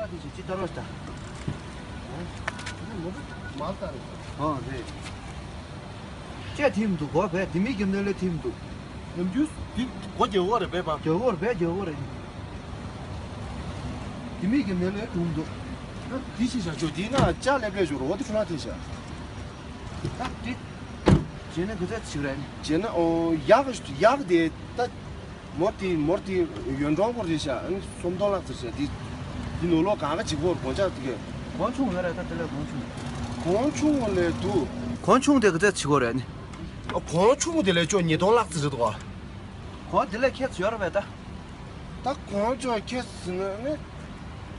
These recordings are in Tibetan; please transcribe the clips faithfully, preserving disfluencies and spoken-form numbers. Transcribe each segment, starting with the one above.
ཅི་ཅི་ལྟར་བ་ཞིག་ད། མ་ལྟར། ཨོ་རེད། ཅེས་ཐིམ་འདུག་གོ་བས་དེ་མི་རྒྱབ་ནས་ལས་ཐིམ་འདུག་ནམ་རྒྱུན་འདི་སྒོ་རྒྱག་གོ་རེད་པས་པ། རྒྱག་གོ་རེད་པས་རྒྱག་གོ་རེད། དེ་མི་རྒྱབ་ནས་ལས་དུམ་འདུག་ད་འདི་ཞིག་བཞག་ཆོག་འདི་ན་ལྕགས་ལེབ་ལེབ་ཞིག་རོ་འོ་དེ་ཁྲོ་ལ་དེ་བཞག་ད་འདི། བྱས་ན་ག་ཚད་ཞིག་རེད། བྱས་ན་ཨོ་ཡག་ཡག་དེ་ད། མོར་ཏི་མོར་ཏི་ཡོན་ཀྲོང་པོ་རེད་ཤག་ཨ་ནི་སུམ་སྟོང་ལྷག་ཙམ་ཤག་འདི་འདི་ནོར་ལོག་གང་ག་བྱེད་དགོས་རེད་གོང་ཆག་དེ་གས། གོང་ཆུང་ཡོད་རེད་ད་དེ་ལས་གོང་ཆུང་། གོང་ཆུང་བ་ལས་འདུག་གོང་ཆུང་དེ་ག་ཚད་བྱེད་དགོས་རེད་ནི། གོང་ཆུང་དེ་ལས་ཅོ་ཉིས་སྟོང་ལྷག་ཙམ་རེད་འདུག་གོང་དེ་ལས་ཁྱད་ཡོད་རེད་པས་ད། ད་གོང་ཅོ་ཁྱད་ཟིན་ན་ནི།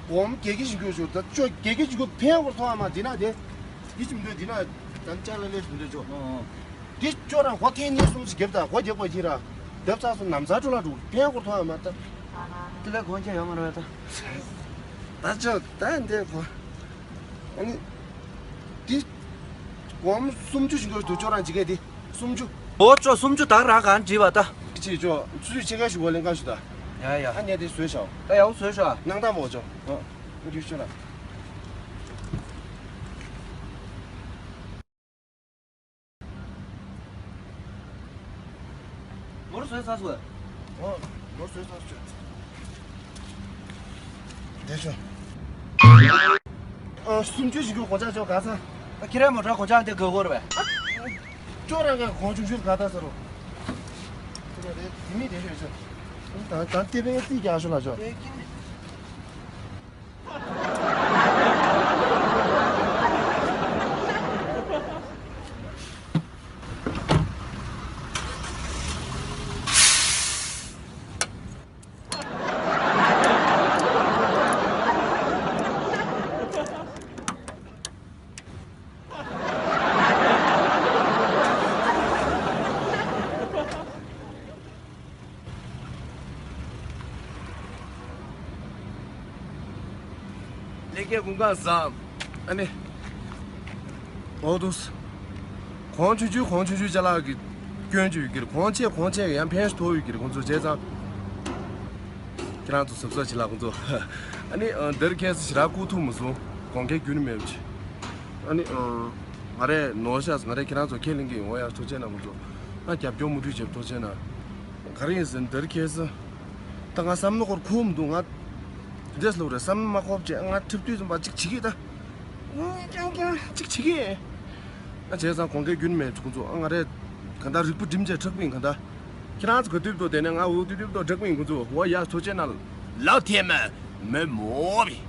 གོང་དགེ་རྒན་ཞིག་དགོས་ཞུ་ད་ཅོ་དགེ་རྒན་ཞིག་དགོས་ཕན་བོར་ཐོག་མ་འདི་ན་དེ། འདི་ཅི་མི་འདོད་འདི་ན་ད་ཅ་ལ་ལས་ཞིག་མི་འདོད་ཅོ། འདི་ཅོ་རང་སྒོ་ཐེངས་གཉིས་གསུམ་ཞིག་རྒྱབ་དང་སྒོ་རྒྱག་པ་ཡིན་ར། རྒྱབ་ཚར་སོང་ནམ་ཚར་འགྲོ་ལ་འགྲོ་ཕན་སྐོར་ཐོག་ཡང་མ་ལྟ། དེ་ལས་གོན་ཆས་ཡོད་མ་རེད་ད། ད་ཅོ་ད་འདི་གོ་ཨ་ནི། འདི། སྒོར་མོ་སུམ་ཅུ་ཞིག་འགྲོ་འདུག་ཅོ་རང་ཇི་གས་འདི་སུམ་ཅུ། འོ་ཅོ་སུམ་ཅུ་དག་རང་གང་བྲིས་པ་ད། ཅི་ཅོ་སུ་ཅི་ཆེ་ག་ཞུ་བ་ལེན་ག་ཞུ་ད། ཡ་ཡ། ཨ་ཉལ་དེ་བཟོས་ཤག་ད་ཡག་པོ་བཟོས་ཤག་སྣང་དག་མོ་ཅོ། ཨ། འདི་ཤོད་ལ། ནོར་བཟོས་ཚར་སོང་། ཨོ། ནོར་བཟོས་ཚར་སོང་། བསྡད་ཤོག་ཨ། སུམ་ཅུ་ཞིག་གི་གོ་ཆ་ཅོག་ག་ས། ཨ་ཁྱེད་རང་མོ་ཊ་གོ་ཆ་འདི་ག་གོ་ར་བས། ཅོག་རང་ག་གོང་ཆུང་ཆུང་ག་ད་ས་རོ། དེ་རེད་དེ་མི་དེ་ཤོད་ཤོད། ད་ད་ལྟེ་བའི་རྩིས་རྒྱག་ཤོག་ལ་ཅོག་ལས་ཀའི་དགུན་ཁ་བཟང་། ཨ་ནི། འོ་དུས། གོང་ཆུང་ཆུང་གོང་ཆུང་ཆུང་ཅ་ལག་གི་སྐྱོན་ཅིག་ཡོད་ཀྱི་རེད། གོང་ཆེ་གོང་ཆེ་གི་ཡང་ཕན་ཐོགས་ཡོད་ཀྱི་རེད་ཁོང་ཚོ་བྱས་ཙང་། ཁྱེད་རང་ཚོ་གཟབ་གཟབ་བྱེད་ལ་ཁོང་ཚོ། ཨ་ནི་འདིར་ཁྱེད་ཚོ་ཞེ་དྲག་བཀུག་ཐུབ་མ་སོང་། དགོངས་འགལ་རྒྱུན་མེད་པ་བྱས། ཨ་ནི། ང་རས་ནོར་ཤག་ང་རས་ཁྱེད་རང་ཚོ་ཁས་ལེན་གྱི་ཡོང་ཡ་ཐུགས་རྗེ་གནང་ཁོང་ཚོ། ང་རྒྱབ་སྐྱོར་མུ་མཐུད་བྱེད་ཐུགས་རྗེ་གནང་། ག་རེ་ཡིན་ཟེར་ན་འདིར་ཁྱེད་ཚོ། ད་ང་བསམ་བློ་འཁོར་ཁུག་མི་འདུག་ང་། འདྲེས་ལུག་རེད་བསམ་མ་ཁོབ་བྱས་ང་ཁྲིབ་དུས་ཙམ་པ་གཅིག་བྱེད་ཀྱི་ད། ཀྱང་ཀྱང་གཅིག་བྱེད་ཀྱི། ང་བྱས་ཙང་དགོངས་འགལ་རྒྱུན་མེད་ཁོང་ཚོ་ང་རེད། ག་ད་རིག་པ་སྒྲིམ་བྱས་དྲག་པ་ཡིན་ག་ད། ཁྱེད་རང་ཚོ་ག་དུས་ཐོག་དེ་ནས་ང་འུ་དུས་དུས་ཐོག་དྲག་པ་ཡིན་ཁོང་ཚོ་འོ་ཡ་ཐུགས་རྗེ་གནང་། ལགས་ཐེ་མ། མེ་མོ་བི།